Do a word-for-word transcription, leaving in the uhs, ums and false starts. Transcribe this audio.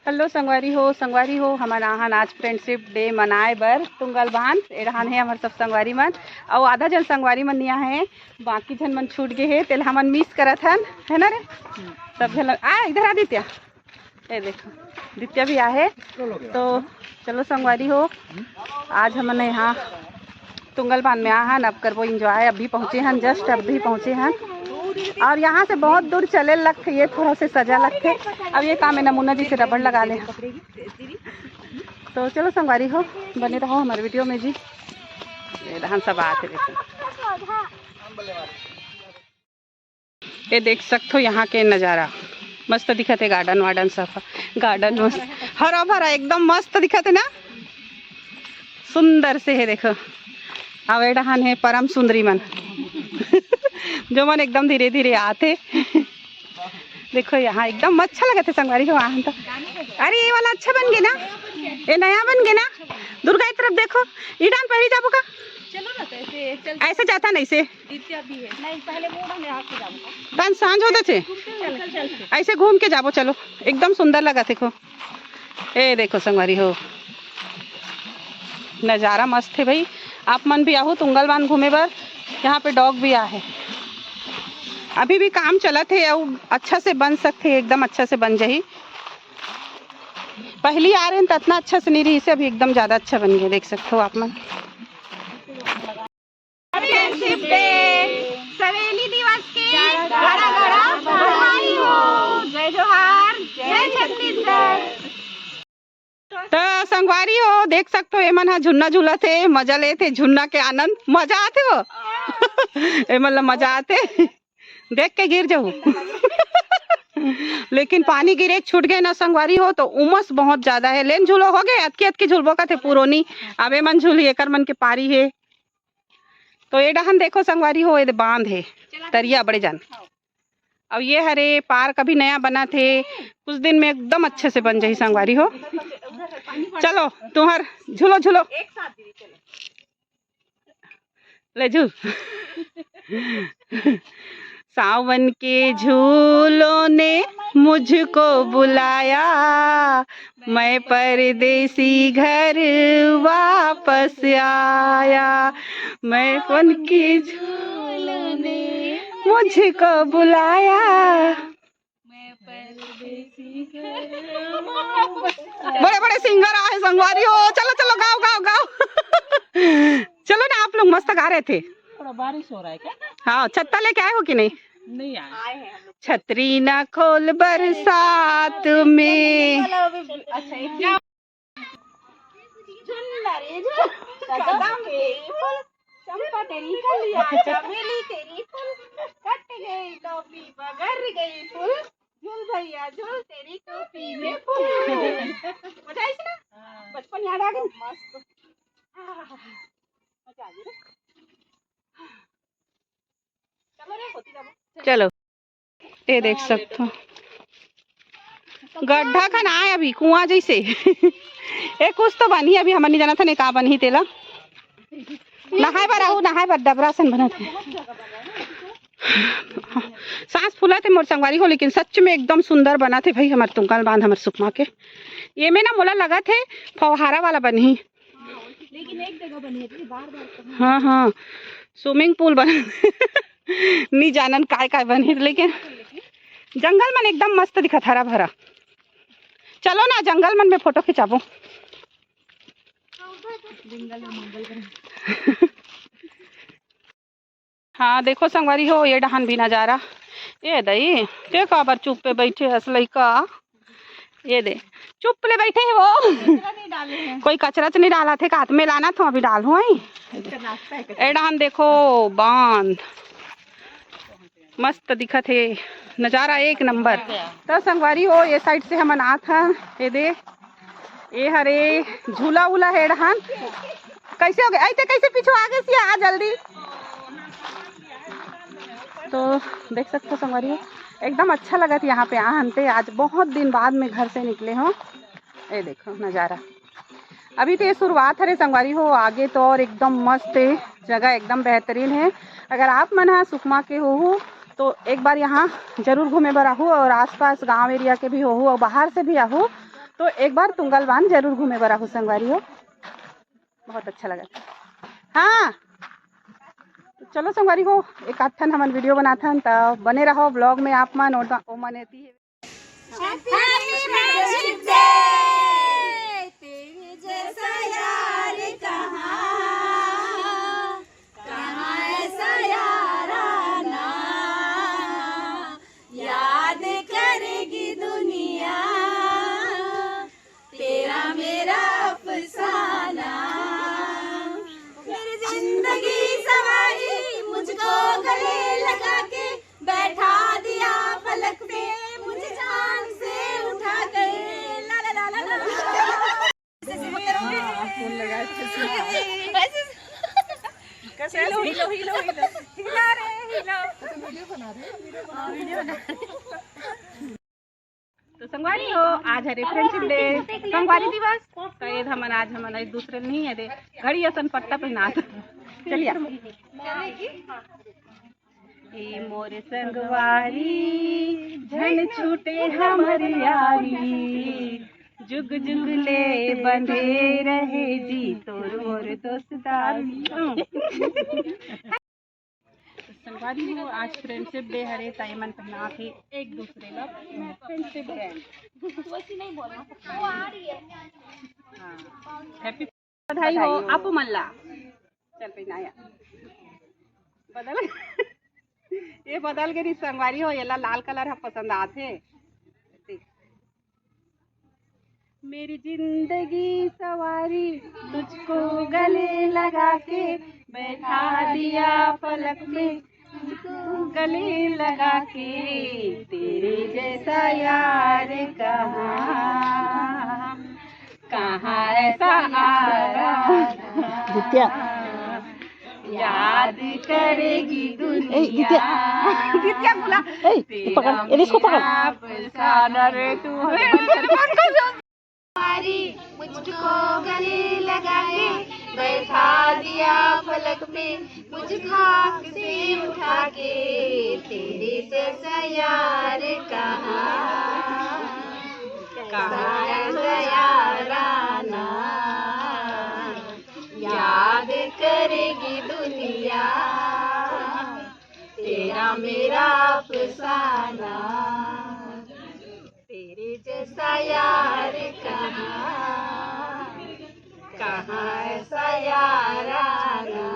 Hello संगवारी हो, संगवारी हो, हमन आहन आज friendship day मनाए बर तुंगल बांध। ए डहान हे हमर सब संगवारी मन, अउ आधा झन संगवारी मन निया हे, बाकी झन मन छूट गे हे, तेला हमन miss करत हन, है ना रे? सब झन आ, इधर आ दित्या, ये देखो दित्या भी आहे। तो चलो संगवारी हो, आज हमन यहाँ तुंगल बांध में आहन, अब करबो enjoy। अभी पहुँचे हन, just अभी पहुँचे हन, और यहाँ से बहुत दूर चले लगथे, ये थोड़ा से सजा लगथे। अब ये काम है नमूना जी से रबड़ लगा ले। तो चलो संगवारी हो, बने रहो हमारे video में जी। ये रहन सब आते देखो। ये देख सकथो यहाँ के नजारा, मस्त दिखत हे। Garden वार्डन सब, garden मस्त हरा भरा, एकदम मस्त दिखत हे ना, सुंदर से हे। देखो, अउ ए डहान हे परम सुंदरी मन जो मन एकदम धीरे धीरे आथे। देखो यहाँ एकदम अच्छा लगत हे संगवारी हो, आहन तो। अरे ये वाला अच्छा बन गे ना, ये नया बन गे ना। दुर्गा की तरफ देखो, इडान पहली जाबो का? चलो ना, तो ऐसे चल। ऐसे जाता नहीं से। दित्या भी है। नहीं, पहले वो उड़ान यहाँ से जाओ। तन सांझ होता थे। चल, चल, चल। ऐसे घूम के जाबो, चलो। एकदम सुंदर लगा देखो। ए देखो संगवारी हो, नजारा मस्त हे भाई। आप मन भी आहू तुंगल बांध घूमे बर। यहाँ पे dog भी आहे। अभी भी काम चलत हे, अउ अच्छा से बन सकथे, एकदम अच्छा से बन जाही। पहली आ रहे हैं तो इतना अच्छा से नहीं रही, इसे अभी एकदम ज्यादा अच्छा बन गया, देख सकते हो आप मन। Friendship day, सवेली दिवस के गाड़ा गाड़ा बधाई हो। जय जोहार, जय छत्तीसगढ़। त संगवारी हो, देख सकथो, एमन ह झुन्ना झूलत हे, मजा लेत हे झुन्ना के आनंद। मजा आथे वो एमन ला, मजा आथे। देख के गिर जाऊ लेकिन पानी गिरे छूट गए ना संगवारी हो, तो उमस बहुत ज्यादा है। लेन झूलो हो गए, अतकी अतकी झूलबो का थे पुरोनी। अब एमन झूली, एकर मन के पारी है। तो ये डहन देखो संगवारी हो, ये दे बांध है, तरिया बड़े जान। अब ये हरे पार्क अभी नया बना थे, कुछ दिन में एकदम अच्छे से बन जाही संगवारी हो। चलो तुहर झूलो झूलो। ले झूल। सावन के झूलों ने मुझको बुलाया, मैं परदेसी घर वापस आया। मैं सावन के झूलों ने मुझको बुलाया। बड़े बड़े सिंगर आए संगवारी हो, चलो चलो गाओ गाओ गाओ। चलो ना, आप लोग मस्त गा रहे थे। थोड़ा बारिश हो रहा है क्या? हाँ, छत्ता लेके आए हो कि नहीं? नहीं आए। छतरी ना खोल बरसात में। अच्छा, एक झुल्ला रे झुल, कदम तेरी फूल, चंपा तेरी कलिया, चमेली तेरी फूल, कट गई टोपी बगर गई फूल, झूल भैया झूल तेरी टोपी में फूल। मजा आई ना? बचपन याद आ गई। मस्त। मजा आ गई रे। चलो रे, होती जाबो। चलो। ये देख सकथो, गड्ढा खन आए अभी कुआं जैसे। ए, कुछ तो बनही, अभी हमन नहीं जानत हन का बनही तेला। नहाए बर आहू, नहाए बर डबरा सन बनत हे। सांस फूलत हे मोर संगवारी हो, लेकिन सच में एकदम सुंदर बनत हे भाई हमर तुंगल बांध, हमर सुकमा के। ये में ना मोला लगत हे फौहारा वाला बनही। लेकिन एक जगह बनी है, बार बार। हाँ हाँ, swimming pool बन नहीं जानन काय काय बनी, लेकिन जंगल मन एकदम मस्त दिखत, हरा भरा। चलो ना जंगल मन में फोटो खिंचाबो। जंगल में मंगल। हाँ देखो संगवारी हो, ये डहान भी नजारा। ए दई, ते काबर चुप पे बैठे हस लइका? ये दे, चुप ले बैठे हे वो। कोई कचरा तो नहीं डाला थे, हाथ में लाना था, अभी डालहूँ आई। ए डहान देखो बांध, मस्त दिखत हे नजारा, एक नंबर। त संगवारी हो, ये side से हमन आत हन, ये दे, ये हरे झूला उला हे डहान। कैसे हो गए? ऐसे कैसे पीछू आगे से आ जल्दी। तो देख सकते हो संगवारी हो, एकदम अच्छा लगत हे यहाँ पे आहन ते। आज बहुत दिन बाद में घर से निकले हो। ये देखो नजारा, अभी तो ये शुरुआत हरे संगवारी हो, आगे तो और एकदम मस्त हे जगह, एकदम बेहतरीन हे। अगर आप मन ह सुकमा के होहू तो एक बार यहाँ जरूर घूमे बर आहू, और आसपास गांव area के भी होहू और बाहर से भी आहू तो एक बार तुंगल बांध जरूर घूमे बर आहू संगवारी हो, बहुत अच्छा लगा। हाँ, तो चलो संगवारी हो, एक आध ठन हमन वीडियो बनाथन, त बने रहो ब्लॉग में आप मन। और ओमन एती Happy Friendship Day। तेरे जैसा यार कहाँ, कहाँ ऐसा याराना, याद करेगी दुनिया तेरा मेरा अफसाना। मेरी जिंदगी सवारी मुझको गले लगा के, बैठा दिया फलक पे मुझे चांद से उठा के। ला ला ला ला ला। हिलो, हिलो, हिलो, हिलो। हिला रे, हिला। तो संगवारी हो, आज हरे फ्रेंडशिप डे, संगवारी दिवस। तो ये हमन आज हमन एक दूसरे नहीं है दे, घड़ी असन पट्टा पहना। चलिए। ए मोर संगवारी, झन छूटे हमर यारी, जुग जुग ले बंधे रहे जी तोर मोर दोस्तारी। संगवारी हो, आज फ्रेंडशिप डे हरे, त एमन पहनात हे एक दूसरे ला फ्रेंडशिप बैंड। वैसे नहीं बोलना, वो आ रही है। हाँ, हैप्पी बधाई हो आपू मन ला। चल पहनाया, बदल ये बदल के री संगवारी हो, येला लाल कलर ह पसंद आथे। देख। मेरी जिंदगी सवारी तुझको गले लगा के, बैठा दिया फलक में तुझको गले लगा के। तेरे जैसा यार कहाँ, कहाँ ऐसा यार। दित्या। याद करेगी दुनिया। ए, दित्या। दित्या बोला। ए, पकड़, एलिस को पकड़। अफसाना रे तू। हमारी मुझको गले लगा के, बैठा दिया फलक पे मुझको आँख से उठा के। तेरे जैसा यार कहाँ, कहाँ ऐसा याराना, याद करेगी दुनिया तेरा मेरा अफसाना। तेरे जैसा यार कहाँ, कहाँ ऐसा याराना।